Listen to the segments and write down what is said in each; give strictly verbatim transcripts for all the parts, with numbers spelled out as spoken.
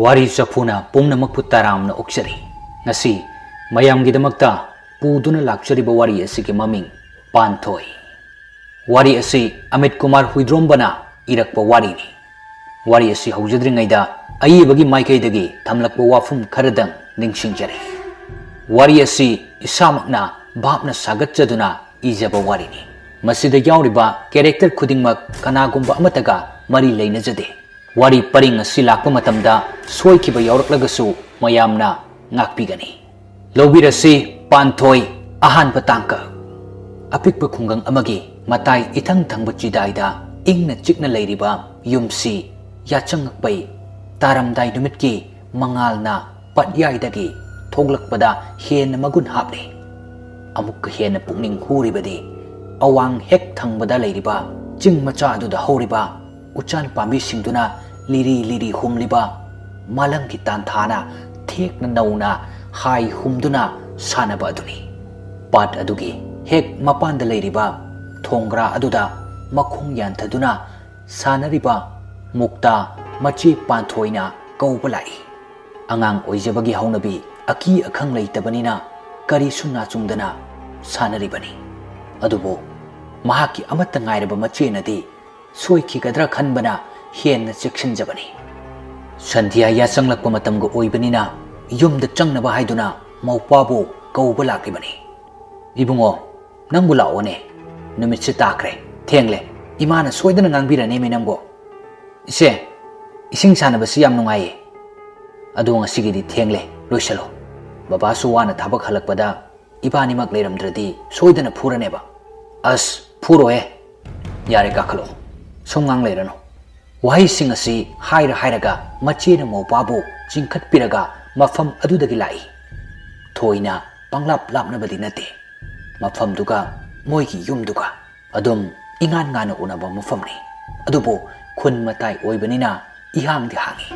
ꯋꯥꯔꯤ ꯆꯐꯨꯅ ꯄꯨꯝꯅꯃꯛꯄꯨ ꯇꯔꯥꯝꯅ ꯑꯣꯛꯆꯔꯤ꯫ ꯉꯁꯤ ꯃꯌꯥꯝꯒꯤꯗꯃꯛꯇ ꯄꯨꯗꯨꯅ ꯂꯥꯛꯆꯔꯤꯕ ꯋꯥꯔꯤ ꯑꯁꯤꯒꯤ ꯃꯃꯤꯡ ꯄꯥꯟꯊꯣꯏ꯫ ꯋꯥꯔꯤ ꯑꯁꯤ ꯑꯃꯤꯠ ꯀꯨꯃꯥꯔ ꯍꯨꯏꯗ꯭ꯔꯣꯝꯕꯅ ꯏꯔꯛꯄ ꯋꯥꯔꯤꯅꯤ꯫ ꯋꯥꯔꯤ ꯑꯁꯤ ꯍꯧꯖꯗ꯭ꯔꯤꯉꯩꯗ ꯑꯏꯕꯒꯤ ꯃꯥꯏꯀꯩꯗꯒꯤ ꯊꯝꯂꯛꯄ ꯋꯥꯐꯝ ꯈꯔꯗꯪ ꯅꯤꯡꯁꯤꯡꯖꯔꯤ꯫ ꯋꯥꯔꯤ ꯑꯁꯤ ꯏꯁꯥꯃꯛꯅ ꯚꯥꯞꯅ ꯁꯥꯒꯠꯆꯗꯨꯅ ꯏꯖꯕ ꯋꯥꯔꯤꯅꯤ꯫ ꯃꯁꯤꯗ ꯌꯥꯎꯔꯤꯕ ꯀꯦꯔꯦꯛꯇꯔ ꯈꯨꯗꯤꯡꯃꯛ ꯀꯅꯥꯒꯨꯝꯕ ꯑꯃꯠꯇꯒ ꯃꯔꯤ ꯂꯩꯅꯖꯗꯦ꯫ ꯋꯥꯔꯤ ꯄꯔꯤꯡ ꯑꯁꯤ ꯂꯥꯛꯄ ꯃꯇꯝꯗ ꯁꯣꯏꯈꯤꯕ ꯌꯥꯎꯔꯛꯂꯒꯁꯨ ꯃꯌꯥꯝꯅ ꯉꯥꯛꯄꯤꯒꯅꯤ꯫ ꯂꯧꯕꯤꯔꯁꯤ ꯄꯥꯟꯊꯣꯏ ꯑꯍꯥꯟꯕ ꯇꯥꯡꯀꯛ꯫ ꯑꯄꯤꯛꯄ ꯈꯨꯡꯒꯪ ꯑꯃꯒꯤ ꯃꯇꯥꯏ ꯏꯊꯪ ꯊꯪꯕ ꯆꯤꯗꯥꯏꯗ ꯏꯪꯅ ꯆꯤꯛꯅ ꯂꯩꯔꯤꯕ ꯌꯨꯝꯁꯤ ꯌꯥꯆꯪꯉꯛꯄꯩ ꯇꯥꯔꯝꯗꯥꯏ ꯅꯨꯃꯤꯠꯀꯤ ꯃꯉꯥꯜꯅ ꯄꯠꯌꯥꯏꯗꯒꯤ ꯊꯣꯛꯂꯛꯄꯗ ꯍꯦꯟꯅ ꯃꯒꯨꯟ ꯍꯥꯞꯂꯤ꯫ ꯑꯃꯨꯛꯀ ꯍꯦꯟꯅ ꯄꯨꯛꯅꯤꯡ ꯍꯨꯔꯤꯕꯗꯤ ꯑꯋꯥꯡ ꯍꯦꯛ ꯊꯪꯕꯗ ꯂꯩꯔꯤꯕ ꯆꯤꯡ ꯃꯆꯥ ꯑꯗꯨꯗ ꯍꯧꯔꯤꯕ ꯎꯆꯥꯟ ꯄꯥꯝꯕꯤꯁꯤꯡꯗꯨꯅ ꯂꯤꯔꯤ ꯂꯤꯔꯤ ꯍꯨꯝꯂꯤꯕ ꯃꯥꯂꯪꯒꯤ ꯇꯥꯟꯊꯥꯅ ꯊꯦꯛꯅ ꯅꯧꯅ ꯍꯥꯏ ꯍꯨꯝꯗꯨꯅ ꯁꯥꯟꯅꯕ ꯑꯗꯨꯅꯤ꯫ ꯄꯥꯠ ꯑꯗꯨꯒꯤ ꯍꯦꯛ ꯃꯄꯥꯟꯗ ꯂꯩꯔꯤꯕ ꯊꯣꯡꯒ꯭ꯔꯥ ꯑꯗꯨꯗ ꯃꯈꯣꯡ ꯌꯥꯟꯊꯗꯨꯅ ꯁꯥꯟꯅꯔꯤꯕ ꯃꯨꯛꯇꯥ ꯃꯆꯦ ꯄꯥꯟꯊꯣꯏꯅ ꯀꯧꯕ ꯂꯥꯛꯏ꯫ ꯑꯉꯥꯡ ꯑꯣꯏꯖꯕꯒꯤ ꯍꯧꯅꯕꯤ ꯑꯀꯤ ꯑꯈꯪ ꯂꯩꯇꯕꯅꯤꯅ ꯀꯔꯤꯁꯨ ꯅꯥꯆꯨꯡꯗꯅ ꯁꯥꯟꯅꯔꯤꯕꯅꯤ꯫ ꯑꯗꯨꯕꯨ ꯃꯍꯥꯛꯀꯤ ꯑꯃꯠꯇ ꯉꯥꯏꯔꯕ ꯃꯆꯦꯅꯗꯤ ꯁꯣꯏꯈꯤꯒꯗ꯭ꯔꯥ ꯈꯟꯕꯅ ꯍꯦꯟꯅ ꯆꯦꯛꯁꯤꯟꯖꯕꯅꯤ꯫ ꯁꯟꯙ꯭ꯌꯥ ꯌꯥꯆꯪꯂꯛꯄ ꯃꯇꯝꯒ ꯑꯣꯏꯕꯅꯤꯅ ꯌꯨꯝꯗ ꯆꯪꯅꯕ ꯍꯥꯏꯗꯨꯅ ꯃꯧꯄꯥꯕꯨ ꯀꯧꯕ ꯂꯥꯛꯂꯤꯕꯅꯤ꯫ "ꯏꯕꯨꯡꯉꯣ, ꯅꯪꯕꯨ ꯂꯥꯛꯑꯣꯅꯦ꯫ ꯅꯨꯃꯤꯠꯁꯦ ꯇꯥꯈ꯭ꯔꯦ, ꯊꯦꯡꯂꯦ꯫ ꯏꯃꯥꯅ ꯁꯣꯏꯗꯅ ꯉꯥꯡꯕꯤꯔꯅꯦꯃꯤ ꯅꯪꯕꯨ꯫" "ꯏꯆꯦ, ꯏꯁꯤꯡ ꯁꯥꯟꯅꯕꯁꯤ ꯌꯥꯝ ꯅꯨꯡꯉꯥꯏꯌꯦ꯫ ꯑꯗꯣ ꯉꯁꯤꯒꯤꯗꯤ ꯊꯦꯡꯂꯦ, ꯂꯣꯏꯁꯜꯂꯣ꯫ ꯕꯕꯥꯁꯨ ꯋꯥꯅ ꯊꯕꯛ ꯍꯜꯂꯛꯄꯗ ꯏꯕꯥꯅꯤꯃꯛ ꯂꯩꯔꯝꯗ꯭ꯔꯗꯤ ꯁꯣꯏꯗꯅ ꯐꯨꯔꯅꯦꯕ꯫" "ꯑꯁ, ꯐꯨꯔꯣꯏꯍꯦ꯫ ꯌꯥꯔꯦ, ꯀꯥꯈꯠꯂꯛꯑꯣ꯫ ꯁꯨꯝ ꯉꯥꯡ ꯂꯩꯔꯅꯨ꯫" ꯋꯥꯍꯩꯁꯤꯡ ꯑꯁꯤ ꯍꯥꯏꯔ ꯍꯥꯏꯔꯒ ꯃꯆꯦꯅ ꯃꯧꯄꯥꯕꯨ ꯆꯤꯡꯈꯠꯄꯤꯔꯒ ꯃꯐꯝ ꯑꯗꯨꯗꯒꯤ ꯂꯥꯛꯏ꯫ ꯊꯣꯏꯅ ꯄꯪꯂꯥꯞ ꯂꯥꯞꯅꯕꯗꯤ ꯅꯠꯇꯦ꯫ ꯃꯐꯝꯗꯨꯒ ꯃꯣꯏꯒꯤ ꯌꯨꯝꯗꯨꯒ ꯑꯗꯨꯝ ꯏꯉꯥꯟ ꯉꯥꯟꯅ ꯎꯅꯕ ꯃꯐꯝꯅꯤ꯫ ꯑꯗꯨꯕꯨ ꯈꯨꯟ ꯃꯇꯥꯏ ꯑꯣꯏꯕꯅꯤꯅ ꯏꯍꯥꯡꯗꯤ ꯍꯥꯡꯏ꯫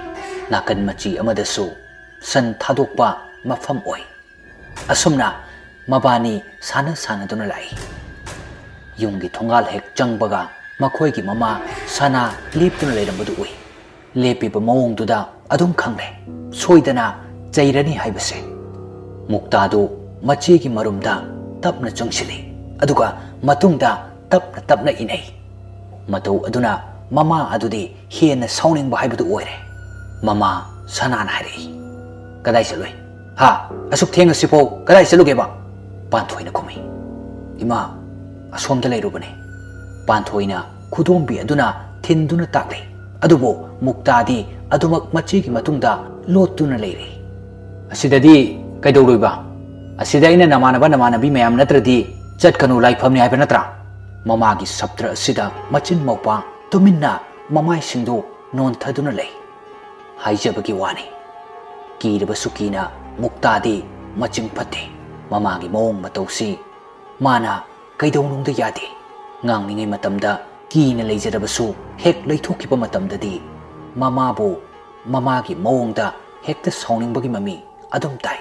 ꯅꯥꯀꯟ ꯃꯆꯤ ꯑꯃꯗꯁꯨ ꯁꯟ ꯊꯥꯗꯣꯛꯄ ꯃꯐꯝ ꯑꯣꯏ꯫ ꯑꯁꯨꯝꯅ ꯃꯕꯥꯅꯤ ꯁꯥꯟꯅ ꯁꯥꯟꯅꯗꯨꯅ ꯂꯥꯛꯏ꯫ ꯌꯨꯝꯒꯤ ꯊꯣꯡꯒꯥꯜ ꯍꯦꯛ ꯆꯪꯕꯒ ꯃꯈꯣꯏꯒꯤ ꯃꯃꯥ ꯁꯅꯥ ꯂꯦꯞꯇꯨꯅ ꯂꯩꯔꯝꯕꯗꯨ ꯎꯏ꯫ ꯂꯦꯞꯄꯤꯕ ꯃꯑꯣꯡꯗꯨꯗ ꯑꯗꯨꯝ ꯈꯪꯂꯦ, ꯁꯣꯏꯗꯅ ꯆꯩꯔꯅꯤ ꯍꯥꯏꯕꯁꯦ꯫ ꯃꯨꯛꯇꯥꯗꯨ ꯃꯆꯦꯒꯤ ꯃꯔꯨꯝꯗ ꯇꯞꯅ ꯆꯪꯁꯤꯜꯂꯤ, ꯑꯗꯨꯒ ꯃꯇꯨꯡꯗ ꯇꯞꯅ ꯇꯞꯅ ꯏꯅꯩ꯫ ꯃꯇꯧ ꯑꯗꯨꯅ ꯃꯃꯥ ꯑꯗꯨꯗꯤ ꯍꯦꯟꯅ ꯁꯥꯎꯅꯤꯡꯕ ꯍꯥꯏꯕꯗꯨ ꯑꯣꯏꯔꯦ꯫ ꯃꯃꯥ ꯁꯅꯥꯅ ꯍꯥꯏꯔꯛꯏ, "ꯀꯗꯥꯏ ꯆꯠꯂꯨꯏ? ꯍꯥ? ꯑꯁꯨꯛ ꯊꯦꯡꯉꯁꯤꯐꯥꯎ ꯀꯗꯥꯏ ꯆꯠꯂꯨꯒꯦꯕ?" ꯄꯥꯟꯊꯣꯏꯅ ꯈꯨꯝꯃꯤ, "ꯏꯃꯥ, ꯑꯁꯣꯝꯗ ꯂꯩꯔꯨꯕꯅꯦ꯫" ꯄꯥꯟꯊꯣꯏꯅ ꯈꯨꯗꯣꯝꯕꯤ ꯑꯗꯨꯅ ꯊꯤꯟꯗꯨꯅ ꯇꯥꯛꯂꯤ꯫ ꯑꯗꯨꯕꯨ ꯃꯨꯛꯇꯥꯗꯤ ꯑꯗꯨꯃꯛ ꯃꯆꯦꯒꯤ ꯃꯇꯨꯡꯗ ꯂꯣꯠꯇꯨꯅ ꯂꯩꯔꯤ꯫ "ꯑꯁꯤꯗꯗꯤ ꯀꯩꯗꯧꯔꯨꯏꯕ? ꯑꯁꯤꯗ ꯑꯩꯅ ꯅꯃꯥꯟꯅꯕ ꯅꯃꯥꯟꯅꯕꯤ ꯃꯌꯥꯝ ꯅꯠꯇ꯭ꯔꯗꯤ ꯆꯠꯀꯅꯨ, ꯂꯥꯏꯐꯝꯅꯤ ꯍꯥꯏꯕ ꯅꯠꯇ꯭ꯔꯥ?" ꯃꯃꯥꯒꯤ ꯁꯞꯇ꯭ꯔ ꯑꯁꯤꯗ ꯃꯆꯤꯟ ꯃꯧꯄꯥ ꯇꯨꯃꯤꯟꯅ ꯃꯃꯥꯏꯁꯤꯡꯗꯨ ꯅꯣꯟꯊꯗꯨꯅ ꯂꯩ꯫ ꯍꯥꯏꯖꯕꯒꯤ ꯋꯥꯅꯤ, ꯀꯤꯔꯕꯁꯨ ꯀꯤꯅ ꯃꯨꯛꯇꯥꯗꯤ ꯃꯆꯤꯡ ꯐꯠꯇꯦ꯫ ꯃꯃꯥꯒꯤ ꯃꯑꯣꯡ ꯃꯇꯧꯁꯤ ꯃꯥꯅ ꯀꯩꯗꯧꯅꯨꯡꯗ ꯌꯥꯗꯦ꯫ ꯉꯥꯡꯂꯤꯉꯩ ꯃꯇꯝꯗ ꯀꯤꯅ ꯂꯩꯖꯔꯕꯁꯨ, ꯍꯦꯛ ꯂꯩꯊꯣꯛꯈꯤꯕ ꯃꯇꯝꯗꯗꯤ ꯃꯃꯥꯕꯨ ꯃꯃꯥꯒꯤ ꯃꯑꯣꯡꯗ ꯍꯦꯛꯇ ꯁꯥꯎꯅꯤꯡꯕꯒꯤ ꯃꯃꯤ ꯑꯗꯨꯝ ꯇꯥꯏ꯫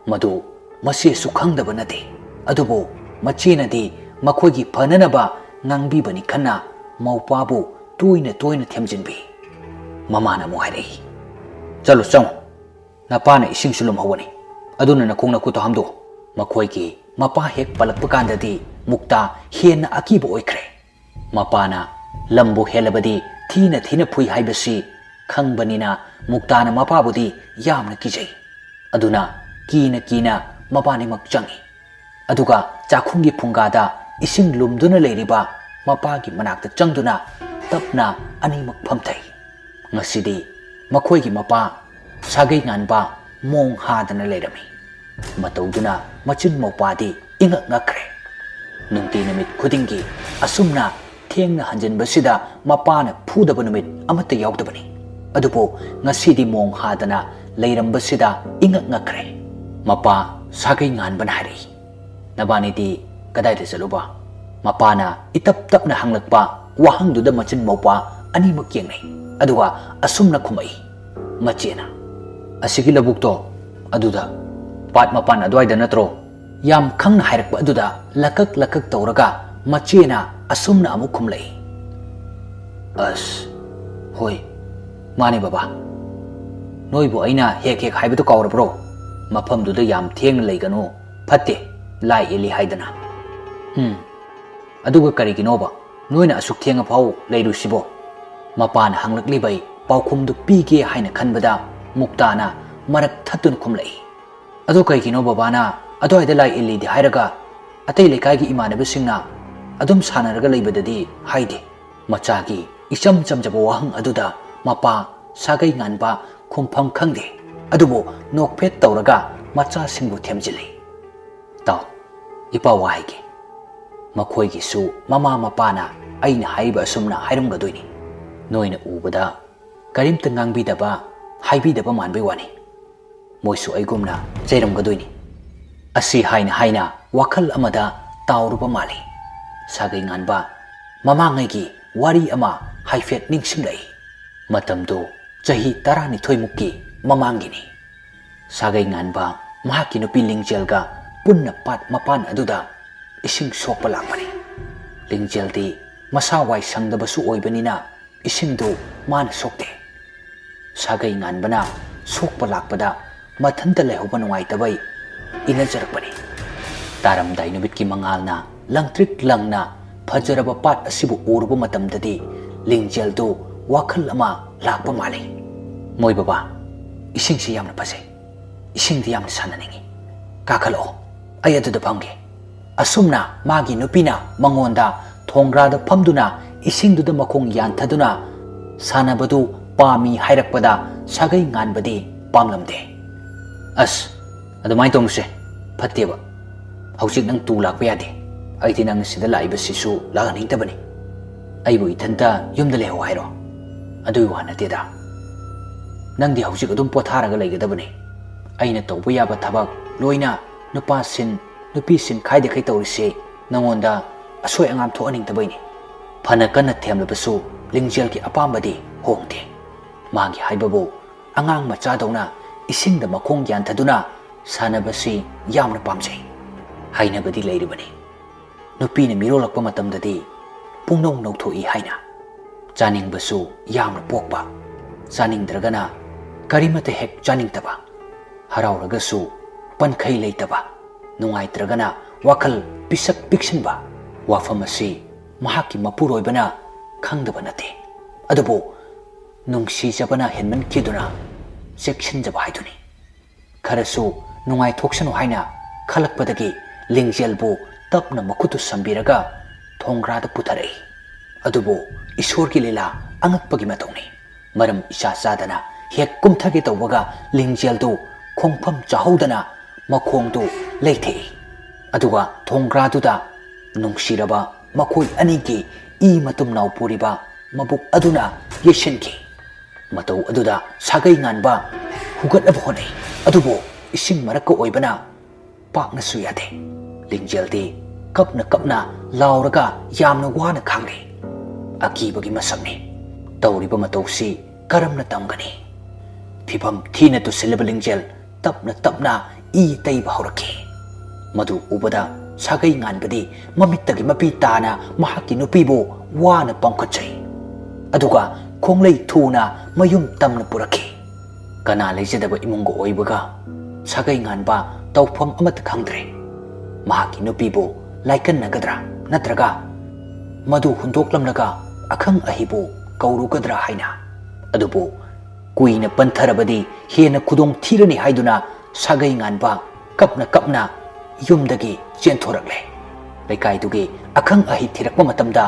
ꯃꯗꯨ ꯃꯆꯦꯁꯨ ꯈꯪꯗꯕ ꯅꯠꯇꯦ꯫ ꯑꯗꯨꯕꯨ ꯃꯆꯦꯅꯗꯤ ꯃꯈꯣꯏꯒꯤ ꯐꯅꯅꯕ ꯉꯥꯡꯕꯤꯕꯅꯤ ꯈꯟꯅ ꯃꯧꯄꯥꯕꯨ ꯇꯣꯏꯅ ꯇꯣꯏꯅ ꯊꯦꯝꯖꯤꯟꯕꯤ꯫ ꯃꯃꯥꯅ ꯑꯃꯨꯛ ꯍꯥꯏꯔꯛꯏ, "ꯆꯠꯂꯣ, ꯆꯪꯉꯣ꯫ ꯅꯄꯥꯅ ꯏꯁꯤꯡꯁꯨ ꯂꯨꯝꯍꯧꯕꯅꯤ꯫ ꯑꯗꯨꯅ ꯅꯈꯣꯡ ꯅꯈꯨꯠꯇꯣ ꯍꯥꯝꯗꯣꯛꯑꯣ꯫" ꯃꯈꯣꯏꯒꯤ ꯃꯄꯥ ꯍꯦꯛ ꯄꯜꯂꯛꯄ ꯀꯥꯟꯗꯗꯤ ꯃꯨꯛꯇꯥ ꯍꯦꯟꯅ ꯑꯀꯤꯕ ꯑꯣꯏꯈ꯭ꯔꯦ꯫ ꯃꯄꯥꯅ ꯂꯝꯕꯨ ꯍꯦꯜꯂꯕꯗꯤ ꯊꯤꯅ ꯊꯤꯅ ꯐꯨꯏ ꯍꯥꯏꯕꯁꯤ ꯈꯪꯕꯅꯤꯅ ꯃꯨꯛꯇꯥꯅ ꯃꯄꯥꯕꯨꯗꯤ ꯌꯥꯝꯅ ꯀꯤꯖꯩ꯫ ꯑꯗꯨꯅ ꯀꯤꯅ ꯀꯤꯅ ꯃꯕꯥꯅꯤꯃꯛ ꯆꯪꯏ꯫ ꯑꯗꯨꯒ ꯆꯥꯛꯈꯨꯝꯒꯤ ꯐꯨꯡꯒꯥꯗ ꯏꯁꯤꯡ ꯂꯨꯝꯗꯨꯅ ꯂꯩꯔꯤꯕ ꯃꯄꯥꯒꯤ ꯃꯅꯥꯛꯇ ꯆꯪꯗꯨꯅ ꯇꯞꯅ ꯑꯅꯤꯃꯛ ꯐꯝꯊꯩ꯫ ꯉꯁꯤꯗꯤ ꯃꯈꯣꯏꯒꯤ ꯃꯄꯥ ꯁꯥꯒꯩ ꯉꯥꯟꯕ ꯃꯣꯡ ꯍꯥꯗꯅ ꯂꯩꯔꯝꯃꯤ꯫ ꯃꯇꯧꯗꯨꯅ ꯃꯆꯤꯟ ꯃꯧꯄꯥꯗꯤ ꯏꯉꯛ ꯉꯛꯈ꯭ꯔꯦ꯫ ꯅꯨꯡꯇꯤ ꯅꯨꯃꯤꯠ ꯈꯨꯗꯤꯡꯒꯤ ꯑꯁꯨꯝꯅ ꯊꯦꯡꯅ ꯍꯟꯖꯤꯟꯕꯁꯤꯗ ꯃꯄꯥꯅ ꯐꯨꯗꯕ ꯅꯨꯃꯤꯠ ꯑꯃꯠꯇ ꯌꯥꯎꯗꯕꯅꯤ꯫ ꯑꯗꯨꯕꯨ ꯉꯁꯤꯗꯤ ꯃꯣꯡ ꯍꯥꯗꯅ ꯂꯩꯔꯝꯕꯁꯤꯗ ꯏꯉꯛ ꯉꯛꯈ꯭ꯔꯦ꯫ ꯃꯄꯥ ꯁꯥꯒꯩ ꯉꯥꯟꯕꯅ ꯍꯥꯏꯔꯛꯏ, "ꯅꯕꯥꯅꯤꯗꯤ ꯀꯗꯥꯏꯗ ꯆꯠꯂꯨꯕ?" ꯃꯄꯥꯅ ꯏꯇꯞ ꯇꯞꯅ ꯍꯪꯂꯛꯄ ꯋꯥꯍꯪꯗꯨꯗ ꯃꯆꯤꯟ ꯃꯧꯄꯥ ꯑꯅꯤꯃꯛ ꯌꯦꯡꯅꯩ꯫ ꯑꯗꯨꯒ ꯑꯁꯨꯝꯅ ꯈꯨꯝꯃꯛꯏ, ꯃꯆꯦꯅ, "ꯑꯁꯤꯒꯤ ꯂꯧꯕꯨꯛꯇꯣ ꯑꯗꯨꯗ, ꯄꯥꯠ ꯃꯄꯥꯟ ꯑꯗꯨꯋꯥꯏꯗ ꯅꯠꯇ꯭ꯔꯣ?" ꯌꯥꯝ ꯈꯪꯅ ꯍꯥꯏꯔꯛꯄ ꯑꯗꯨꯗ ꯂꯀꯛ ꯂꯀꯛ ꯇꯧꯔꯒ ꯃꯆꯦꯅ ꯑꯁꯨꯝꯅ ꯑꯃꯨꯛ ꯈꯨꯝꯂꯛꯏ, "ꯑꯁ, ꯍꯣꯏ, ꯃꯥꯅꯦ ꯕꯕꯥ, "ꯅꯣꯏꯕꯨ ꯑꯩꯅ ꯍꯦꯛ ꯍꯦꯛ ꯍꯥꯏꯕꯗꯨ ꯀꯥꯎꯔꯕ꯭ꯔꯣ? ꯃꯐꯝꯗꯨꯗ ꯌꯥꯝ ꯊꯦꯡꯅ ꯂꯩꯒꯅꯨ, ꯐꯠꯇꯦ, ꯂꯥꯏ ꯏꯜꯂꯤ ꯍꯥꯏꯗꯅ"꯫ "ꯎꯝ, ꯑꯗꯨꯒ ꯀꯔꯤꯒꯤꯅꯣꯕ ꯅꯣꯏꯅ ꯑꯁꯨꯛ ꯊꯦꯡꯉꯐꯥꯎ ꯂꯩꯔꯨꯁꯤꯕꯣ?" ꯃꯄꯥꯅ ꯍꯪꯂꯛꯂꯤꯕꯩ ꯄꯥꯎꯈꯨꯝꯗꯨ ꯄꯤꯒꯦ ꯍꯥꯏꯅ ꯈꯟꯕꯗ ꯃꯨꯛꯇꯥꯅ ꯃꯔꯛ ꯊꯠꯇꯨꯅ ꯈꯨꯝꯂꯛꯏ꯫ "ꯑꯗꯣ ꯀꯩꯒꯤꯅꯣ ꯕꯕꯥꯅ ꯑꯗꯨꯋꯥꯏꯗ ꯂꯥꯏ ꯏꯜꯂꯤꯗꯤ ꯍꯥꯏꯔꯒ ꯑꯇꯩ ꯂꯩꯀꯥꯏꯒꯤ ꯏꯃꯥꯟꯅꯕꯁꯤꯡꯅ ꯑꯗꯨꯝ ꯁꯥꯟꯅꯔꯒ ꯂꯩꯕꯗꯗꯤ ꯍꯥꯏꯗꯦ?" ꯃꯆꯥꯒꯤ ꯏꯆꯝ ꯆꯝꯖꯕ ꯋꯥꯍꯪ ꯑꯗꯨꯗ ꯃꯄꯥ ꯁꯥꯒꯩ ꯉꯥꯟꯕ ꯈꯨꯝꯐꯝ ꯈꯪꯗꯦ꯫ ꯑꯗꯨꯕꯨ ꯅꯣꯛꯐꯦꯠ ꯇꯧꯔꯒ ꯃꯆꯥꯁꯤꯡꯕꯨ ꯊꯦꯝꯖꯤꯜꯂꯤ꯫ "ꯇꯥꯎ, ꯏꯄꯥ ꯋꯥ ꯍꯥꯏꯒꯦ꯫ ꯃꯈꯣꯏꯒꯤꯁꯨ ꯃꯃꯥ ꯃꯄꯥꯅ ꯑꯩꯅ ꯍꯥꯏꯔꯤꯕ ꯑꯁꯨꯝꯅ ꯍꯥꯏꯔꯝꯒꯗꯣꯏꯅꯤ꯫ ꯅꯣꯏꯅ ꯎꯕꯗ ꯀꯔꯤꯝꯇ ꯉꯥꯡꯕꯤꯗꯕ, ꯍꯥꯏꯕꯤꯗꯕ ꯃꯥꯟꯕꯩ ꯋꯥꯅꯤ꯫ ꯃꯣꯏꯁꯨ ꯑꯩꯒꯨꯝꯅ ꯆꯩꯔꯝꯒꯗꯣꯏꯅꯤ"꯫ ꯑꯁꯤ ꯍꯥꯏꯅ ꯍꯥꯏꯅ ꯋꯥꯈꯜ ꯑꯃꯗ ꯇꯥꯎꯔꯨꯕ ꯃꯥꯜꯂꯤ꯫ ꯁꯥꯒꯩ ꯉꯥꯟꯕ ꯃꯃꯥꯡꯉꯩꯒꯤ ꯋꯥꯔꯤ ꯑꯃ ꯍꯥꯏꯐꯦꯠ ꯅꯤꯡꯁꯤꯡꯂꯛꯏ꯫ ꯃꯇꯝꯗꯨ ꯆꯍꯤ ꯇꯔꯥꯅꯤꯊꯣꯏꯃꯨꯛꯀꯤ ꯃꯃꯥꯡꯒꯤꯅꯤ꯫ ꯁꯥꯒꯩ ꯉꯥꯟꯕ ꯃꯍꯥꯛꯀꯤ ꯅꯨꯄꯤ ꯂꯤꯡꯖꯦꯜꯒ ꯄꯨꯟꯅ ꯄꯥꯠ ꯃꯄꯥꯟ ꯑꯗꯨꯗ ꯏꯁꯤꯡ ꯁꯣꯛꯄ ꯂꯥꯛꯄꯅꯤ꯫ ꯂꯤꯡꯖꯦꯜꯗꯤ ꯃꯁꯥ ꯋꯥꯏ ꯁꯪꯗꯕꯁꯨ ꯑꯣꯏꯕꯅꯤꯅ ꯏꯁꯤꯡꯗꯨ ꯃꯥꯅ ꯁꯣꯛꯇꯦ꯫ ꯁꯥꯒꯩ ꯉꯥꯟꯕꯅ ꯁꯣꯛꯄ ꯂꯥꯛꯄꯗ ꯃꯊꯟꯇ ꯂꯩꯍꯧꯕ ꯅꯨꯡꯉꯥꯏꯇꯕꯩ ꯏꯅꯖꯔꯛꯄꯅꯤ꯫ ꯇꯥꯔꯝꯗꯥꯏ ꯅꯨꯃꯤꯠꯀꯤ ꯃꯉꯥꯜꯅ ꯂꯪꯇ꯭ꯔꯤꯛ ꯂꯪꯅ ꯐꯖꯔꯕ ꯄꯥꯠ ꯑꯁꯤꯕꯨ ꯎꯔꯨꯕ ꯃꯇꯝꯗꯗꯤ ꯂꯤꯡꯖꯦꯜꯗꯨ ꯋꯥꯈꯜ ꯑꯃ ꯂꯥꯛꯄ ꯃꯥꯜꯂꯤ꯫ "ꯃꯣꯏ ꯕꯕꯥ, ꯏꯁꯤꯡꯁꯤ ꯌꯥꯝꯅ ꯐꯖꯩ꯫ ꯏꯁꯤꯡꯗꯤ ꯌꯥꯝꯅ ꯁꯥꯟꯅꯅꯤꯡꯏ꯫ ꯀꯥꯈꯠꯂꯛꯑꯣ, ꯑꯩ ꯑꯗꯨꯗ ꯐꯝꯒꯦ"꯫ ꯑꯁꯨꯝꯅ ꯃꯥꯒꯤ ꯅꯨꯄꯤꯅ ꯃꯉꯣꯟꯗ ꯊꯣꯡꯒ꯭ꯔꯥꯗ ꯐꯝꯗꯨꯅ ꯏꯁꯤꯡꯗꯨꯗ ꯃꯈꯣꯡ ꯌꯥꯟꯊꯗꯨꯅ ꯁꯥꯟꯅꯕꯗꯨ ꯄꯥꯝꯃꯤ ꯍꯥꯏꯔꯛꯄꯗ ꯁꯥꯒꯩ ꯉꯥꯟꯕꯗꯤ ꯄꯥꯝꯂꯝꯗꯦ꯫ "ꯑꯁ, ꯑꯗꯨꯃꯥꯏꯅ ꯇꯧꯅꯨꯁꯦ, ꯐꯠꯇꯦꯕ꯫ ꯍꯧꯖꯤꯛ ꯅꯪ ꯇꯨ ꯂꯥꯛꯄ ꯌꯥꯗꯦ꯫ ꯑꯩꯗꯤ ꯅꯪ ꯁꯤꯗ ꯂꯥꯛꯏꯕꯁꯤꯁꯨ ꯂꯥꯛꯍꯟꯅꯤꯡꯗꯕꯅꯤ꯫ ꯑꯩꯕꯨ ꯏꯊꯟꯇ ꯌꯨꯝꯗ ꯂꯩꯍꯧ ꯍꯥꯏꯔꯣ? ꯑꯗꯨꯒꯤ ꯋꯥ ꯅꯠꯇꯦꯗ꯫ ꯅꯪꯗꯤ ꯍꯧꯖꯤꯛ ꯑꯗꯨꯝ ꯄꯣꯊꯥꯔꯒ ꯂꯩꯒꯗꯕꯅꯤ꯫ ꯑꯩꯅ ꯇꯧꯕ ꯌꯥꯕ ꯊꯕꯛ ꯂꯣꯏꯅ ꯅꯨꯄꯥ ꯁꯤꯟ, ꯅꯨꯄꯤ ꯁꯤꯟ ꯈꯥꯏꯗꯈꯩ ꯇꯧꯔꯤꯁꯤ ꯅꯉꯣꯟꯗ ꯑꯁꯣꯏ ꯑꯉꯥꯝ ꯊꯣꯛꯍꯟꯅꯤꯡꯗꯕꯩꯅꯤ"꯫ ꯐꯅ ꯀꯟꯅ ꯊꯦꯝꯂꯕꯁꯨ ꯂꯤꯡꯖꯦꯜꯒꯤ ꯑꯄꯥꯝꯕꯗꯤ ꯍꯣꯡꯗꯦ꯫ ꯃꯥꯒꯤ ꯍꯥꯏꯕꯕꯨ ꯑꯉꯥꯡ ꯃꯆꯥꯗꯧꯅ ꯏꯁꯤꯡꯗ ꯃꯈꯣꯡ ꯌꯥꯟꯊꯗꯨꯅ ꯁꯥꯟꯅꯕꯁꯤ ꯌꯥꯝꯅ ꯄꯥꯝꯖꯩ꯫ ꯍꯥꯏꯅꯕꯗꯤ ꯂꯩꯔꯤꯕꯅꯤ, ꯅꯨꯄꯤꯅ ꯃꯤꯔꯣꯜꯂꯛꯄ ꯃꯇꯝꯗꯗꯤ ꯄꯨꯡꯅꯧ ꯅꯧꯊꯣꯛꯏ ꯍꯥꯏꯅ꯫ ꯆꯥꯅꯤꯡꯕꯁꯨ ꯌꯥꯝꯅ ꯄꯣꯛꯄ, ꯆꯥꯅꯤꯡꯗ꯭ꯔꯒꯅ ꯀꯔꯤꯃꯠꯇ ꯍꯦꯛ ꯆꯥꯅꯤꯡꯗꯕ, ꯍꯔꯥꯎꯔꯒꯁꯨ ꯄꯟꯈꯩ ꯂꯩꯇꯕ, ꯅꯨꯡꯉꯥꯏꯇ꯭ꯔꯒꯅ ꯋꯥꯈꯜ ꯄꯤꯁꯛ ꯄꯤꯛꯁꯤꯟꯕ꯫ ꯋꯥꯐꯝ ꯑꯁꯤ ꯃꯍꯥꯛꯀꯤ ꯃꯄꯨꯔꯣꯏꯕꯅ ꯈꯪꯗꯕ ꯅꯠꯇꯦ꯫ ꯑꯗꯨꯕꯨ ꯅꯨꯡꯁꯤꯖꯕꯅ ꯍꯦꯟꯃꯟꯈꯤꯗꯨꯅ ꯆꯦꯛꯁꯤꯟꯖꯕ ꯍꯥꯏꯗꯨꯅꯤ꯫ ꯈꯔꯁꯨ ꯅꯨꯡꯉꯥꯏꯊꯣꯛꯁꯅꯨ ꯍꯥꯏꯅ ꯈꯜꯂꯛꯄꯗꯒꯤ ꯂꯤꯡꯖꯦꯜꯕꯨ ꯇꯞꯅ ꯃꯈꯨꯠꯇꯨ ꯁꯝꯕꯤꯔꯒ ꯊꯣꯡꯒ꯭ꯔꯥꯗ ꯄꯨꯊꯔꯛꯏ꯫ ꯑꯗꯨꯕꯨ ꯏꯁꯣꯔꯒꯤ ꯂꯤꯂꯥ ꯑꯉꯛꯄꯒꯤ ꯃꯇꯧꯅꯤ꯫ ꯃꯔꯝ ꯏꯆꯥ ꯆꯥꯗꯅ ꯍꯦꯛ ꯀꯨꯝꯊꯒꯦ ꯇꯧꯕꯒ ꯂꯤꯡꯖꯦꯜꯗꯨ ꯈꯣꯡꯐꯝ ꯆꯥꯍꯧꯗꯅ ꯃꯈꯣꯡꯗꯨ ꯂꯩꯊꯦꯛꯏ꯫ ꯑꯗꯨꯒ ꯊꯣꯡꯒ꯭ꯔꯥꯗꯨꯗ ꯅꯨꯡꯁꯤꯔꯕ ꯃꯈꯣꯏ ꯑꯅꯤꯒꯤ ꯏ ꯃꯇꯨꯝ ꯅꯥꯎ ꯄꯨꯔꯤꯕ ꯃꯕꯨꯛ ꯑꯗꯨꯅ ꯌꯩꯁꯤꯟꯈꯤ꯫ ꯃꯇꯧ ꯑꯗꯨꯗ ꯁꯥꯒꯩ ꯉꯥꯟꯕ ꯍꯨꯒꯠꯅꯕ ꯍꯣꯠꯅꯩ꯫ ꯑꯗꯨꯕꯨ ꯏꯁꯤꯡ ꯃꯔꯛꯀ ꯑꯣꯏꯕꯅ ꯄꯥꯛꯅꯁꯨ ꯌꯥꯗꯦ꯫ ꯂꯤꯡꯖꯦꯜꯗꯤ ꯀꯞꯅ ꯀꯞꯅ ꯂꯥꯎꯔꯒ ꯌꯥꯝꯅ ꯋꯥꯅ ꯈꯥꯡꯂꯤ꯫ ꯑꯀꯤꯕꯒꯤ ꯃꯁꯛꯅꯤ꯫ ꯇꯧꯔꯤꯕ ꯃꯇꯧꯁꯤ ꯀꯔꯝꯅ ꯇꯝꯒꯅꯤ? ꯐꯤꯚꯝ ꯊꯤꯅ ꯇꯨꯁꯤꯜꯂꯤꯕ ꯂꯤꯡꯖꯦꯜ ꯇꯞꯅ ꯇꯞꯅ ꯏ ꯇꯩꯕ ꯍꯧꯔꯛꯈꯤ꯫ ꯃꯗꯨ ꯎꯕꯗ ꯁꯥꯒꯩ ꯉꯥꯟꯕꯗꯤ ꯃꯃꯤꯠꯇꯒꯤ ꯃꯄꯤ ꯇꯥꯅ ꯃꯍꯥꯛꯀꯤ ꯅꯨꯄꯤꯕꯨ ꯋꯥꯅ ꯄꯥꯝꯈꯠꯆꯩ꯫ ꯑꯗꯨꯒ ꯈꯣꯡꯂꯩ ꯊꯨꯅ ꯃꯌꯨꯝ ꯇꯝꯅ ꯄꯨꯔꯛꯈꯤ꯫ ꯀꯅꯥ ꯂꯩꯖꯗꯕ ꯏꯃꯨꯡꯒ ꯑꯣꯏꯕꯒ ꯁꯥꯒꯩ ꯉꯥꯟꯕ ꯇꯧꯐꯝ ꯑꯃꯠꯇ ꯈꯪꯗ꯭ꯔꯦ꯫ ꯃꯍꯥꯛꯀꯤ ꯅꯨꯄꯤꯕꯨ ꯂꯥꯏꯀꯟꯅꯒꯗ꯭ꯔꯥ ꯅꯠꯇ꯭ꯔꯒ ꯃꯗꯨ ꯍꯨꯟꯗꯣꯛꯂꯝꯂꯒ ꯑꯈꯪ ꯑꯍꯩꯕꯨ ꯀꯧꯔꯨꯒꯗ꯭ꯔꯥ ꯍꯥꯏꯅ꯫ ꯑꯗꯨꯕꯨ ꯀꯨꯏꯅ ꯄꯟꯊꯔꯕꯗꯤ ꯍꯦꯟꯅ ꯈꯨꯗꯣꯡ ꯊꯤꯔꯅꯤ ꯍꯥꯏꯗꯨꯅ ꯁꯥꯒꯩ ꯉꯥꯟꯕ ꯀꯞꯅ ꯀꯞꯅ ꯌꯨꯝꯗꯒꯤ ꯆꯦꯟꯊꯣꯔꯛꯂꯦ꯫ ꯂꯩꯀꯥꯏꯗꯨꯒꯤ ꯑꯈꯪ ꯑꯍꯩ ꯊꯤꯔꯛꯄ ꯃꯇꯝꯗ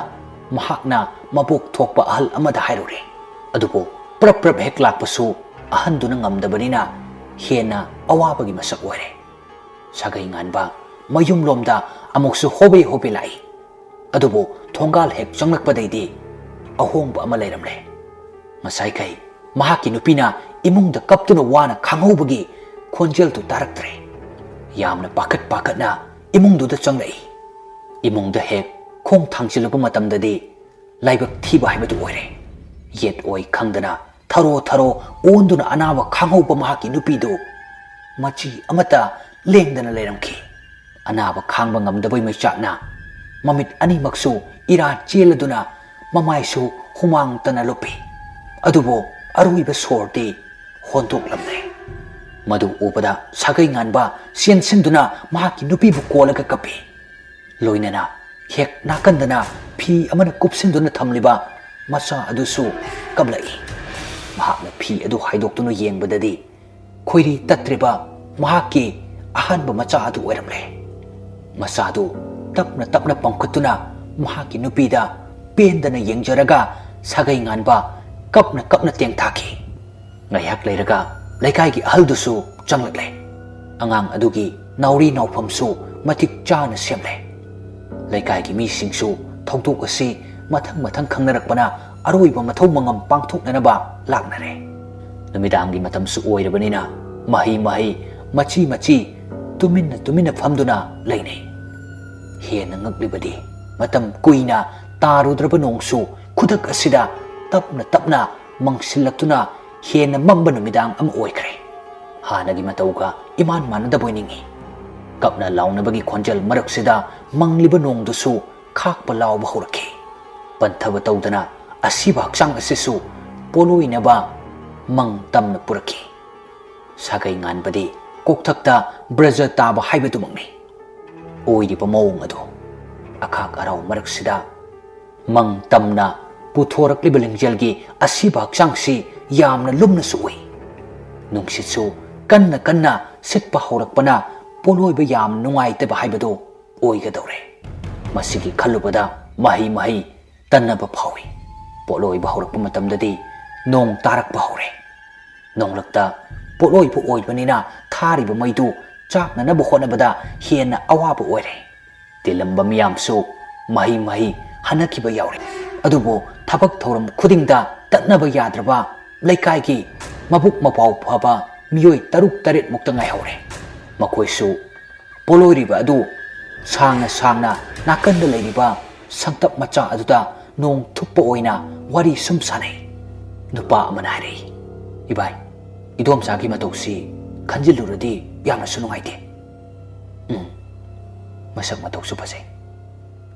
ꯃꯍꯥꯛꯅ ꯃꯕꯣꯛ ꯊꯣꯛꯄ ꯑꯍꯜ ꯑꯃꯗ ꯍꯥꯏꯔꯨꯔꯦ꯫ ꯑꯗꯨꯕꯨ ꯄ꯭ꯔꯞ ꯄ꯭ꯔꯞ ꯍꯦꯛ ꯂꯥꯛꯄꯁꯨ ꯑꯍꯟꯗꯨꯅ ꯉꯝꯗꯕꯅꯤꯅ ꯍꯦꯟꯅ ꯑꯋꯥꯕꯒꯤ ꯃꯁꯛ ꯑꯣꯏꯔꯦ꯫ ꯁꯥꯒꯩ ꯉꯥꯟꯕ ꯃꯌꯨꯝꯂꯣꯝꯗ ꯑꯃꯨꯛꯁꯨ ꯍꯣꯕꯦ ꯍꯣꯕꯦ ꯂꯥꯛꯏ꯫ ꯑꯗꯨꯕꯨ ꯊꯣꯡꯒꯥꯜ ꯍꯦꯛ ꯆꯪꯂꯛꯄꯗꯩꯗꯤ ꯑꯍꯣꯡꯕ ꯑꯃ ꯂꯩꯔꯝꯂꯦ꯫ ꯉꯁꯥꯏꯈꯩ ꯃꯍꯥꯛꯀꯤ ꯅꯨꯄꯤꯅ ꯏꯃꯨꯡꯗ ꯀꯞꯇꯨꯅ ꯋꯥꯅ ꯈꯥꯡꯍꯧꯕꯒꯤ ꯈꯣꯟꯖꯦꯜꯗꯨ ꯇꯥꯔꯛꯇ꯭ꯔꯦ꯫ ꯌꯥꯝꯅ ꯄꯥꯈꯠ ꯄꯥꯈꯠꯅ ꯏꯃꯨꯡꯗꯨꯗ ꯆꯪꯂꯛꯏ꯫ ꯏꯃꯨꯡꯗ ꯍꯦꯛ ꯈꯣꯡ ꯊꯥꯡꯖꯤꯜꯂꯨꯕ ꯃꯇꯝꯗꯗꯤ ꯂꯥꯏꯕꯛ ꯊꯤꯕ ꯍꯥꯏꯕꯗꯨ ꯑꯣꯏꯔꯦ꯫ ꯌꯦꯠ ꯑꯣꯏ ꯈꯪꯗꯅ ꯊꯔꯣ ꯊꯔꯣ ꯑꯣꯟꯗꯨꯅ ꯑꯅꯥꯕ ꯈꯥꯡꯍꯧꯕ ꯃꯍꯥꯛꯀꯤ ꯅꯨꯄꯤꯗꯨ ꯃꯆꯤ ꯑꯃꯠꯇ ꯂꯦꯡꯗꯅ ꯂꯩꯔꯝꯈꯤ꯫ ꯑꯅꯥꯕ ꯈꯥꯡꯕ ꯉꯝꯗꯕꯩ ꯃꯩꯆꯥꯛꯅ ꯃꯃꯤꯠ ꯑꯅꯤꯃꯛꯁꯨ ꯏꯔꯥ ꯆꯦꯜꯂꯗꯨꯅ ꯃꯃꯥꯏꯁꯨ ꯍꯨꯃꯥꯡꯇꯅ ꯂꯨꯞꯄꯤ꯫ ꯑꯗꯨꯕꯨ ꯑꯔꯣꯏꯕ ꯁꯣꯔꯗꯤ ꯍꯣꯟꯗꯣꯛꯂꯝꯂꯦ꯫ ꯃꯗꯨ ꯎꯕꯗ ꯁꯥꯒꯩ ꯉꯥꯟꯕ ꯆꯦꯟꯁꯤꯟꯗꯨꯅ ꯃꯍꯥꯛꯀꯤ ꯅꯨꯄꯤꯕꯨ ꯀꯣꯜꯂꯒ ꯀꯞꯄꯤ꯫ ꯂꯣꯏꯅꯅ ꯍꯦꯛ ꯅꯥꯀꯟꯗꯅ ꯐꯤ ꯑꯃꯅ ꯀꯨꯞꯁꯤꯟꯗꯨꯅ ꯊꯝꯂꯤꯕ ꯃꯆꯥ ꯑꯗꯨꯁꯨ ꯀꯞꯂꯛꯏ꯫ ꯃꯍꯥꯛꯅ ꯐꯤ ꯑꯗꯨ ꯍꯥꯏꯗꯣꯛꯇꯨꯅ ꯌꯦꯡꯕꯗꯗꯤ ꯈꯣꯏꯔꯤ ꯇꯠꯇ꯭ꯔꯤꯕ ꯃꯍꯥꯛꯀꯤ ꯑꯍꯥꯟꯕ ꯃꯆꯥ ꯑꯗꯨ ꯑꯣꯏꯔꯝꯂꯦ꯫ ꯃꯆꯥꯗꯨ ꯇꯞꯅ ꯇꯞꯅ ꯄꯥꯡꯈꯠꯇꯨꯅ ꯃꯍꯥꯛꯀꯤ ꯅꯨꯄꯤꯗ ꯄꯦꯟꯗꯅ ꯌꯦꯡꯖꯔꯒ ꯁꯥꯒꯩ ꯉꯥꯟꯕ ꯀꯞꯅ ꯀꯞꯅ ꯇꯦꯡꯊꯥꯈꯤ꯫ ꯉꯥꯏꯍꯥꯛ ꯂꯩꯔꯒ ꯂꯩꯀꯥꯏꯒꯤ ꯑꯍꯜꯗꯨꯁꯨ ꯆꯪꯂꯛꯂꯦ꯫ ꯑꯉꯥꯡ ꯑꯗꯨꯒꯤ ꯅꯥꯎꯔꯤ ꯅꯥꯎꯐꯝꯁꯨ ꯃꯇꯤꯛ ꯆꯥꯅ ꯁꯦꯝꯂꯦ꯫ ꯂꯩꯀꯥꯏꯒꯤ ꯃꯤꯁꯤꯡꯁꯨ ꯊꯧꯗꯣꯛ ꯑꯁꯤ ꯃꯊꯪ ꯃꯊꯪ ꯈꯪꯅꯔꯛꯄꯅ ꯑꯔꯣꯏꯕ ꯃꯊꯧ ꯃꯉꯝ ꯄꯥꯡꯊꯣꯛꯅꯅꯕ ꯂꯥꯛꯅꯔꯦ꯫ ꯅꯨꯃꯤꯗꯥꯡꯒꯤ ꯃꯇꯝꯁꯨ ꯑꯣꯏꯔꯕꯅꯤꯅ ꯃꯍꯩ ꯃꯍꯩ, ꯃꯆꯤ ꯃꯆꯤ, ꯇꯨꯃꯤꯟꯅ ꯇꯨꯃꯤꯟꯅ ꯐꯝꯗꯨꯅ ꯂꯩꯅꯩ꯫ ꯍꯦꯟꯅ ꯉꯛꯂꯤꯕꯗꯤ ꯃꯇꯝ ꯀꯨꯏꯅ ꯇꯥꯔꯨꯗ꯭ꯔꯕ ꯅꯣꯡꯁꯨ ꯈꯨꯗꯛ ꯑꯁꯤꯗ ꯇꯞꯅ ꯇꯞꯅ ꯃꯪꯁꯤꯜꯂꯛꯇꯨꯅ ꯍꯦꯟꯅ ꯃꯝꯕ ꯅꯨꯃꯤꯗꯥꯡ ꯑꯃ ꯑꯣꯏꯈ꯭ꯔꯦ꯫ ꯍꯥꯟꯅꯒꯤ ꯃꯇꯧꯒ ꯏꯃꯥꯟ ꯃꯥꯟꯅꯗꯕꯣꯏ ꯅꯤꯡꯏ꯫ ꯀꯞꯅ ꯂꯥꯎꯅꯕꯒꯤ ꯈꯣꯟꯖꯦꯜ ꯃꯔꯛꯁꯤꯗ ꯃꯪꯂꯤꯕ ꯅꯣꯡꯗꯨꯁꯨ ꯈꯥꯛꯄ ꯂꯥꯎꯕ ꯍꯧꯔꯛꯈꯤ꯫ ꯄꯟꯊꯕ ꯇꯧꯗꯅ ꯑꯁꯤꯕ ꯍꯛꯆꯥꯡ ꯑꯁꯤꯁꯨ ꯄꯣꯂꯣꯏꯅꯕ ꯃꯪ ꯇꯝꯅ ꯄꯨꯔꯛꯈꯤ꯫ ꯁꯥꯒꯩ ꯉꯥꯟꯕꯗꯤ ꯀꯣꯛꯊꯛꯇ ꯕ꯭ꯔꯖ ꯇꯥꯕ ꯍꯥꯏꯕꯗꯨꯃꯛꯅꯤ꯫ ꯑꯣꯏꯔꯤꯕ ꯃꯑꯣꯡ ꯑꯗꯨ ꯑꯈꯥꯛ ꯑꯔꯥꯎ ꯃꯔꯛꯁꯤꯗ ꯃꯪ ꯇꯝꯅ ꯄꯨꯊꯣꯔꯛꯂꯤꯕ ꯂꯤꯡꯖꯦꯜꯒꯤ ꯑꯁꯤꯕ ꯍꯛꯆꯥꯡꯁꯤ ꯌꯥꯝꯅ ꯂꯨꯝꯅꯁꯨ ꯎꯏ꯫ ꯅꯨꯡꯁꯤꯠꯁꯨ ꯀꯟꯅ ꯀꯟꯅ ꯁꯤꯠꯄ ꯍꯧꯔꯛꯄꯅ ꯄꯣꯠꯂꯣꯏꯕ ꯌꯥꯝ ꯅꯨꯡꯉꯥꯏꯇꯕ ꯍꯥꯏꯕꯗꯨ ꯑꯣꯏꯒꯗꯧꯔꯦ꯫ ꯃꯁꯤꯒꯤ ꯈꯜꯂꯨꯕꯗ ꯃꯍꯩ ꯃꯍꯩ ꯇꯟꯅꯕ ꯐꯥꯎꯏ꯫ ꯄꯣꯠꯂꯣꯏꯕ ꯍꯧꯔꯛꯄ ꯃꯇꯝꯗꯗꯤ ꯅꯣꯡ ꯇꯥꯔꯛꯄ ꯍꯧꯔꯦ꯫ ꯅꯣꯡꯂꯛꯇ ꯄꯣꯠꯂꯣꯏꯕ ꯑꯣꯏꯕꯅꯤꯅ ꯊꯥꯔꯤꯕ ꯃꯩꯗꯨ ꯆꯥꯛꯅꯅꯕ ꯍꯣꯠꯅꯕꯗ ꯍꯦꯟꯅ ꯑꯋꯥꯕ ꯑꯣꯏꯔꯦ꯫ ꯇꯤꯜꯂꯝꯕ ꯃꯤꯌꯥꯝꯁꯨ ꯃꯍꯩ ꯃꯍꯩ ꯍꯟꯅꯈꯤꯕ ꯌꯥꯎꯔꯦ꯫ ꯑꯗꯨꯕꯨ ꯊꯕꯛ ꯊꯧꯔꯝ ꯈꯨꯗꯤꯡꯗ ꯇꯠꯅꯕ ꯌꯥꯗ꯭ꯔꯕ ꯂꯩꯀꯥꯏꯒꯤ ꯃꯕꯨꯛ ꯃꯄꯥꯎ ꯐꯕ ꯃꯤꯑꯣꯏ ꯇꯔꯨꯛ ꯇꯔꯦꯠ ꯃꯨꯛꯇ ꯉꯥꯏꯍꯧꯔꯦ꯫ ꯃꯈꯣꯏꯁꯨ ꯄꯣꯠꯂꯣꯏꯔꯤꯕ ꯑꯗꯨ ꯁꯥꯡꯅ ꯁꯥꯡꯅ ꯅꯥꯀꯟꯗ ꯂꯩꯔꯤꯕ ꯁꯪꯇꯞ ꯃꯆꯥ ꯑꯗꯨꯗ ꯅꯣꯡ ꯊꯨꯞꯄ ꯑꯣꯏꯅ ꯋꯥꯔꯤ ꯁꯨꯝ ꯁꯥꯟꯅꯩ꯫ ꯅꯨꯄꯥ ꯑꯃꯅ ꯍꯥꯏꯔꯛꯏ, "ꯏꯕꯥꯏ, ꯏꯗꯣꯝꯆꯥꯒꯤ ꯃꯇꯧꯁꯤ ꯈꯟꯖꯤꯜꯂꯨꯔꯗꯤ ꯌꯥꯝꯅꯁꯨ ꯅꯨꯡꯉꯥꯏꯇꯦ꯫ ꯎꯝ, ꯃꯁꯛ ꯃꯇꯧꯁꯨ ꯐꯖꯩ꯫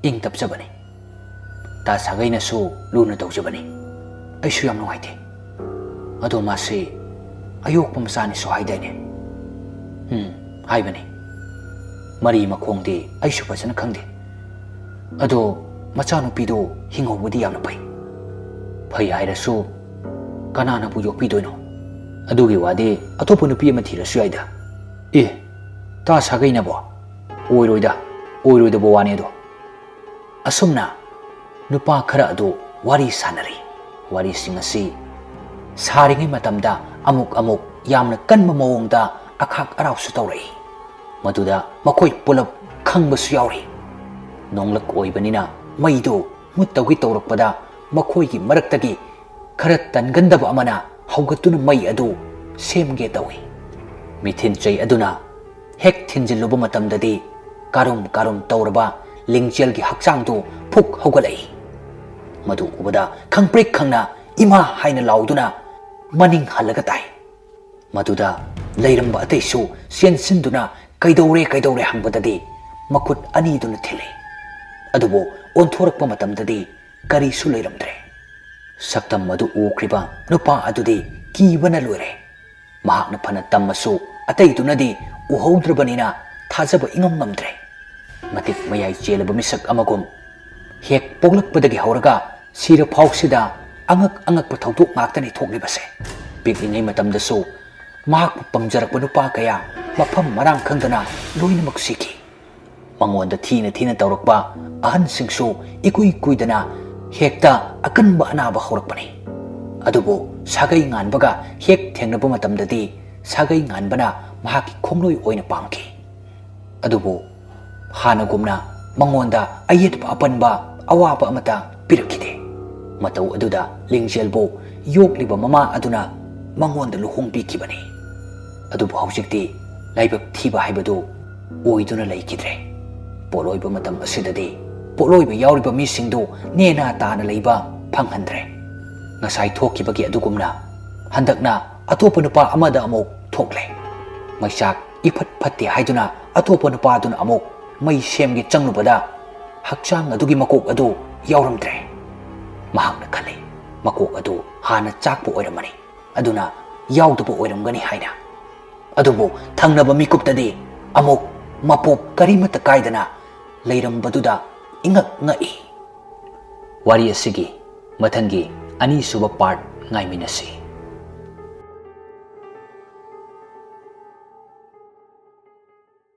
ꯏꯪ ꯇꯞꯆꯕꯅꯤ꯫ ꯇꯥ ꯁꯥꯒꯩꯅꯁꯨ ꯂꯨꯅ ꯇꯧꯖꯕꯅꯤ꯫ ꯑꯩꯁꯨ ꯌꯥꯝ ꯅꯨꯡꯉꯥꯏꯇꯦ꯫ ꯑꯗꯣ ꯃꯥꯁꯤ ꯑꯌꯣꯛꯄ ꯃꯆꯥꯅꯤꯁꯨ ꯍꯥꯏꯗꯥꯏꯅꯦ? ꯎꯝ, ꯍꯥꯏꯕꯅꯤ꯫ ꯃꯔꯤ ꯃꯈꯣꯡꯗꯤ ꯑꯩꯁꯨ ꯐꯖꯅ ꯈꯪꯗꯦ꯫ ꯑꯗꯣ ꯃꯆꯥꯅꯨꯄꯤꯗꯣ ꯍꯤꯡꯍꯧꯕꯗꯤ ꯌꯥꯝꯅ ꯐꯩ꯫ ꯐꯩ ꯍꯥꯏꯔꯁꯨ ꯀꯅꯥꯅꯕꯨ ꯌꯣꯛꯄꯤꯗꯣꯏꯅꯣ? ꯑꯗꯨꯒꯤ ꯋꯥꯗꯤ ꯑꯇꯣꯞꯄ ꯅꯨꯄꯤ ꯑꯃ ꯊꯤꯔꯁꯨ ꯌꯥꯏꯗ꯫ ꯑꯦ, ꯇꯥ ꯁꯥꯒꯩꯅꯕꯣ? ꯑꯣꯏꯔꯣꯏꯗ, ꯑꯣꯏꯔꯣꯏꯗꯕ ꯋꯥꯅꯦ ꯑꯗꯣ꯫ ꯑꯁꯨꯝꯅ ꯅꯨꯄꯥ ꯈꯔ ꯑꯗꯨ ꯋꯥꯔꯤ ꯁꯥꯟꯅꯔꯤ꯫ ꯋꯥꯔꯤꯁꯤꯡ ꯑꯁꯤ ꯁꯥꯔꯤꯉꯩ ꯃꯇꯝꯗ ꯑꯃꯨꯛ ꯑꯃꯨꯛ ꯌꯥꯝꯅ ꯀꯟꯕ ꯃꯑꯣꯡꯗ ꯑꯈꯥꯛ ꯑꯔꯥꯎꯁꯨ ꯇꯧꯔꯛꯏ꯫ ꯃꯗꯨꯗ ꯃꯈꯣꯏ ꯄꯨꯂꯞ ꯈꯪꯕꯁꯨ ꯌꯥꯎꯔꯤ꯫ ꯅꯣꯡꯂꯛ ꯑꯣꯏꯕꯅꯤꯅ ꯃꯩꯗꯨ ꯃꯨꯠꯇꯧꯒꯤ ꯇꯧꯔꯛꯄꯗ ꯃꯈꯣꯏꯒꯤ ꯃꯔꯛꯇꯒꯤ ꯈꯔ ꯇꯟꯒꯟꯗꯕ ꯑꯃꯅ ꯍꯧꯒꯠꯇꯨꯅ ꯃꯩ ꯑꯗꯨ ꯁꯦꯝꯒꯦ ꯇꯧꯏ꯫ ꯃꯤꯊꯤꯟ ꯆꯩ ꯑꯗꯨꯅ ꯍꯦꯛ ꯊꯤꯟꯖꯤꯜꯂꯨꯕ ꯃꯇꯝꯗꯗꯤ ꯀꯥꯔꯨꯝ ꯀꯥꯔꯨꯝ ꯇꯧꯔꯕ ꯂꯤꯡꯖꯦꯜꯒꯤ ꯍꯛꯆꯥꯡꯗꯨ ꯐꯨꯛ ꯍꯧꯒꯠꯂꯛꯏ꯫ ꯃꯗꯨ ꯎꯕꯗ ꯈꯪꯄ꯭ꯔꯦꯛ ꯈꯪꯅ "ꯏꯃꯥ" ꯍꯥꯏꯅ ꯂꯥꯎꯗꯨꯅ ꯃꯅꯤꯡ ꯍꯜꯂꯒ ꯇꯥꯏ꯫ ꯃꯗꯨꯗ ꯂꯩꯔꯝꯕ ꯑꯇꯩꯁꯨ ꯆꯦꯟꯁꯤꯟꯗꯨꯅ "ꯀꯩꯗꯧꯔꯦ, ꯀꯩꯗꯧꯔꯦ?" ꯍꯪꯕꯗꯗꯤ ꯃꯈꯨꯠ ꯑꯅꯤꯗꯨꯅ ꯊꯤꯜꯂꯤ꯫ ꯑꯗꯨꯕꯨ ꯑꯣꯟꯊꯣꯔꯛꯄ ꯃꯇꯝꯗꯗꯤ ꯀꯔꯤꯁꯨ ꯂꯩꯔꯝꯗ꯭ꯔꯦ꯫ ꯁꯛꯇꯝ ꯑꯗꯨ ꯎꯈ꯭ꯔꯤꯕ ꯅꯨꯄꯥ ꯑꯗꯨꯗꯤ ꯀꯤꯕꯅ ꯂꯣꯏꯔꯦ꯫ ꯃꯍꯥꯛꯅ ꯐꯅ ꯇꯝꯃꯁꯨ ꯑꯇꯩꯗꯨꯅꯗꯤ ꯎꯍꯧꯗ꯭ꯔꯕꯅꯤꯅ ꯊꯥꯖꯕ ꯏꯉꯝ ꯉꯝꯗ꯭ꯔꯦ꯫ ꯃꯇꯤꯛ ꯃꯌꯥꯏ ꯆꯦꯜꯂꯕ ꯃꯤꯁꯛ ꯑꯃꯒꯨꯝ ꯍꯦꯛ ꯄꯣꯛꯂꯛꯄꯗꯒꯤ ꯍꯧꯔꯒ ꯁꯤꯔ ꯐꯥꯎꯁꯤꯗ ꯑꯉꯛ ꯑꯉꯛꯄ ꯊꯧꯗꯣꯛ ꯉꯥꯛꯇꯅꯤ ꯊꯣꯛꯂꯤꯕꯁꯦ꯫ ꯄꯤꯛꯂꯤꯉꯩ ꯃꯇꯝꯗꯁꯨ ꯃꯍꯥꯛꯄꯨ ꯄꯥꯝꯖꯔꯛꯄ ꯅꯨꯄꯥ ꯀꯌꯥ ꯃꯐꯝ ꯃꯔꯥꯡ ꯈꯪꯗꯅ ꯂꯣꯏꯅꯃꯛ ꯁꯤꯈꯤ꯫ ꯃꯉꯣꯟꯗ ꯊꯤꯅ ꯊꯤꯅ ꯇꯧꯔꯛꯄ ꯑꯍꯟꯁꯤꯡꯁꯨ ꯏꯀꯨꯏ ꯀꯨꯏꯗꯅ ꯍꯦꯛꯇ ꯑꯀꯟꯕ ꯑꯅꯥꯕ ꯍꯧꯔꯛꯄꯅꯤ꯫ ꯑꯗꯨꯕꯨ ꯁꯥꯒꯩ ꯉꯥꯟꯕꯒ ꯍꯦꯛ ꯊꯦꯡꯅꯕ ꯃꯇꯝꯗꯗꯤ ꯁꯥꯒꯩ ꯉꯥꯟꯕꯅ ꯃꯍꯥꯛꯀꯤ ꯈꯣꯡꯂꯣꯏ ꯑꯣꯏꯅ ꯄꯥꯝꯈꯤ꯫ ꯑꯗꯨꯕꯨ ꯍꯥꯟꯅꯒꯨꯝꯅ ꯃꯉꯣꯟꯗ ꯑꯌꯦꯠꯄ ꯑꯄꯟꯕ ꯑꯋꯥꯕ ꯑꯃꯠꯇ ꯄꯤꯔꯛꯈꯤꯗꯦ꯫ ꯃꯇꯧ ꯑꯗꯨꯗ ꯂꯤꯡꯖꯦꯜꯕꯨ ꯌꯣꯛꯂꯤꯕ ꯃꯃꯥ ꯑꯗꯨꯅ ꯃꯉꯣꯟꯗ ꯂꯨꯍꯣꯡꯕꯤꯈꯤꯕꯅꯤ꯫ ꯑꯗꯨꯕꯨ ꯍꯧꯖꯤꯛꯇꯤ ꯂꯥꯏꯕꯛ ꯊꯤꯕ ꯍꯥꯏꯕꯗꯨ ꯑꯣꯏꯗꯨꯅ ꯂꯩꯈꯤꯗ꯭ꯔꯦ꯫ ꯄꯣꯠꯂꯣꯏꯕ ꯃꯇꯝ ꯑꯁꯤꯗꯗꯤ ꯄꯣꯠꯂꯣꯏꯕ ꯌꯥꯎꯔꯤꯕ ꯃꯤꯁꯤꯡꯗꯨ ꯅꯦꯅꯥ ꯇꯥꯅ ꯂꯩꯕ ꯐꯪꯍꯟꯗ꯭ꯔꯦ꯫ ꯉꯁꯥꯏ ꯊꯣꯛꯈꯤꯕꯒꯤ ꯑꯗꯨꯒꯨꯝꯅ ꯍꯟꯗꯛꯅ ꯑꯇꯣꯞꯄ ꯅꯨꯄꯥ ꯑꯃꯗ ꯑꯃꯨꯛ ꯊꯣꯛꯂꯦ꯫ ꯃꯩꯆꯥꯛ ꯏꯐꯠ ꯐꯠꯇꯦ ꯍꯥꯏꯗꯨꯅ ꯑꯇꯣꯞꯄ ꯅꯨꯄꯥꯗꯨꯅ ꯑꯃꯨꯛ ꯃꯩ ꯁꯦꯝꯒꯦ ꯆꯪꯂꯨꯕꯗ ꯍꯛꯆꯥꯡ ꯑꯗꯨꯒꯤ ꯃꯀꯣꯛ ꯑꯗꯨ ꯌꯥꯎꯔꯝꯗ꯭ꯔꯦ꯫ ꯃꯍꯥꯛꯅ ꯈꯜꯂꯤ, ꯃꯀꯣꯛ ꯑꯗꯨ ꯍꯥꯟꯅ ꯆꯥꯛꯄ ꯑꯣꯏꯔꯝꯃꯅꯤ꯫ ꯑꯗꯨꯅ ꯌꯥꯎꯗꯕ ꯑꯣꯏꯔꯝꯒꯅꯤ ꯍꯥꯏꯅ꯫ ꯑꯗꯨꯕꯨ ꯊꯪꯅꯕ ꯃꯤꯀꯨꯞꯇꯗꯤ ꯑꯃꯨꯛ ꯃꯄꯣꯞ ꯀꯔꯤꯃꯠꯇ ꯀꯥꯏꯗꯅ ꯂꯩꯔꯝꯕꯗꯨꯗ ꯏꯉꯛ ꯉꯛꯏ꯫ ꯋꯥꯔꯤ ꯑꯁꯤꯒꯤ ꯃꯊꯪꯒꯤ ꯑꯅꯤꯁꯨꯕ part ꯉꯥꯏꯃꯤꯟꯅꯁꯤ꯫